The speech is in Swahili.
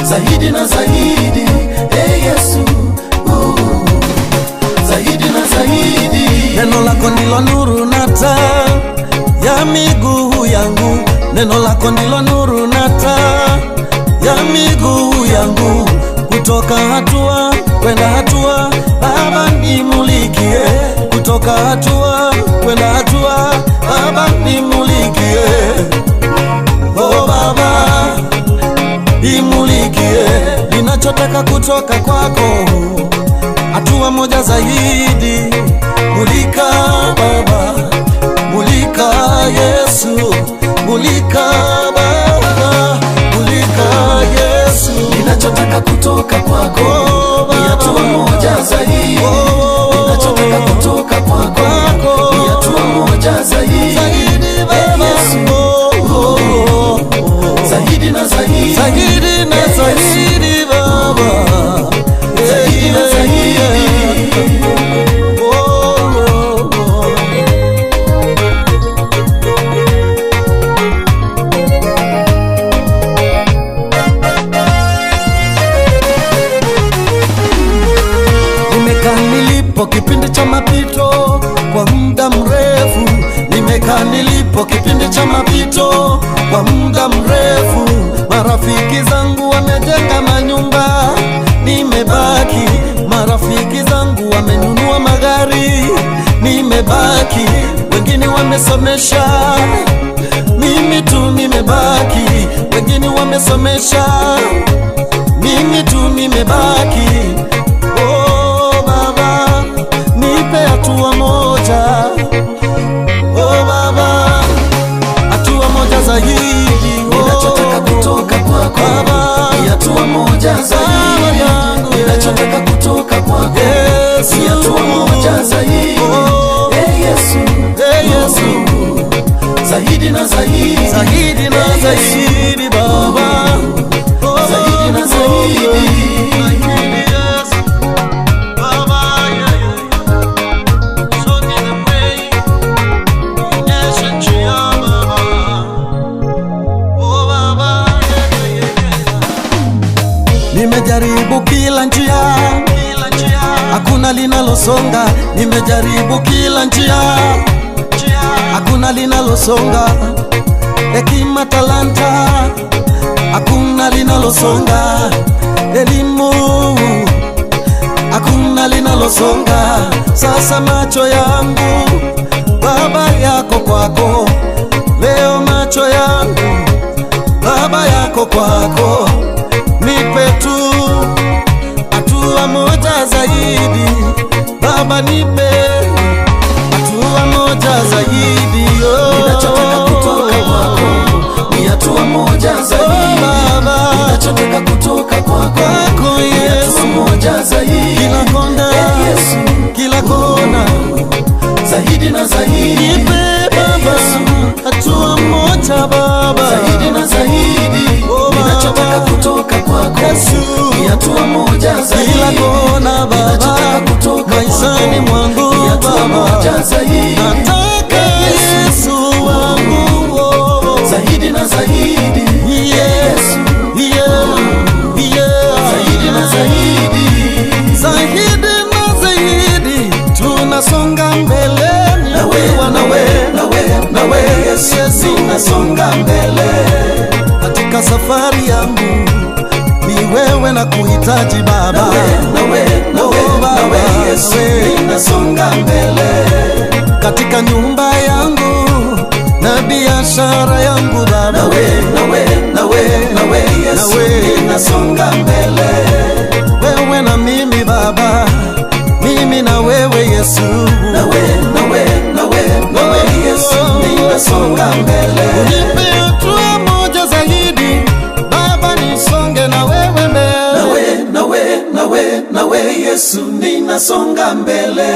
zaidi na zaidi. Hey Yesu, zaidi na zaidi. Neno lako ndilo nuru na taa ya miguu yangu, neno lako ndilo nuru na taa ya miguu yangu, kutoka hatua kwenda hatua, Baba nimulikie, kutoka hatua kwenda hatua, Baba nimulikie, oh Baba nimulikie, ninachotaka kutoka kwako hatua moja zaidi. Mulika Baba, mulika Yesu, mulika Baba, mulika Yesu. Ninachotaka kutoka kwako Oh, ni hatua Baba. moja zaidi. Oh, Ninachotaka kutoka kwako Kwako. ni hatua moja zaidi. Zaidi Hey Baba, Yesu, oh, oh, oh, oh. zaidi na zaidi. Zaidi na Hey Yesu, zaidi Baba, zaidi na zaidi. Oh, oh, oh. Nimekaa nilipo kipindi cha mapito kwa muda mrefu, nimekaa nilipo kipindi cha mapito kwa muda mrefu. Marafiki zangu wamejenga manyumba, nimebaki. Marafiki zangu wamenunua magari, nimebaki. Wengine wamesomesha, mimi tu nimebaki. Wengine wamesomesha, mimi tu nimebaki. Oh Baba, nipe hatua moja. Oh Baba, hatua moja zaidi. Oh, Ninachotaka kutoka kwako Baba. ni hatua moja zaidi. yangu, Ninachotaka kutoka kwako Yesu. ni hatua moja zaidi. Oh. Hey Yesu, Hey Yesu, zaidi na zaidi. zaidi na Hey Yesu, zaidi Baba, Oh, zaidi na zaidi. Zaidi Yesu. Baba, yeah, yeah. Show me the way. Nionyeshe njia Baba. Oh Baba, yeah, yeah, yeah. Nimejaribu kila njia, hakuna linalosonga. Nimejaribu kila njia, hakuna linalosonga. Hekima, talanta, hakuna linalosonga. Elimu, hakuna linalosonga. Sasa macho yangu Baba yako kwako, leo macho yangu Baba yako kwako, nipe tu hatua moja zaidi Baba, nipe hatua moja zaidi oh. Ninachotaka kutoka kwako ni hatua moja zaidi. Baba. Ninachotaka kutoka kwako Kwako ni hatua Yesu, moja zaidi. kila kona, Hey Yesu, kila kona, zaidi na zaidi. nipe Hey Baba Yesu, hatua moja Baba, zaidi na zaidi. Oh, Baba. Ninachotaka kutoka kwako Yesu. ni hatua moja zaidi. Kila kona Baba, Ninachotaka kutoka maishani kwako mwangu ni hatua Baba, moja zaidi. nataka Hey Yesu, Yesu wangu oh. zaidi na zaidi. Yeah, Yesu, yeah, yeah. zaidi na zaidi. Zaidi na zaidi tunasonga mbele, Nawe, nawe, nawe, nawe Yesu, ninasonga mbele. katika safari yangu ni wewe na kuhitaji Baba. Nawe, nawe, nawe, Oh, Baba, nawe Yesu, nawe. ninasonga mbele. Katika nyumba yangu na biashara yangu Baba, Nawe, nawe, nawe, nawe Yesu, Nawe. ninasonga mbele. Wewe na mimi Baba, mimi na wewe Yesu. Nawe, nawe, nawe, nawe Yesu, ninasonga mbele. Unipe hatua moja zaidi Baba, nisonge na wewe mbele. Nawe, nawe, nawe, nawe Yesu, ninasonga mbele.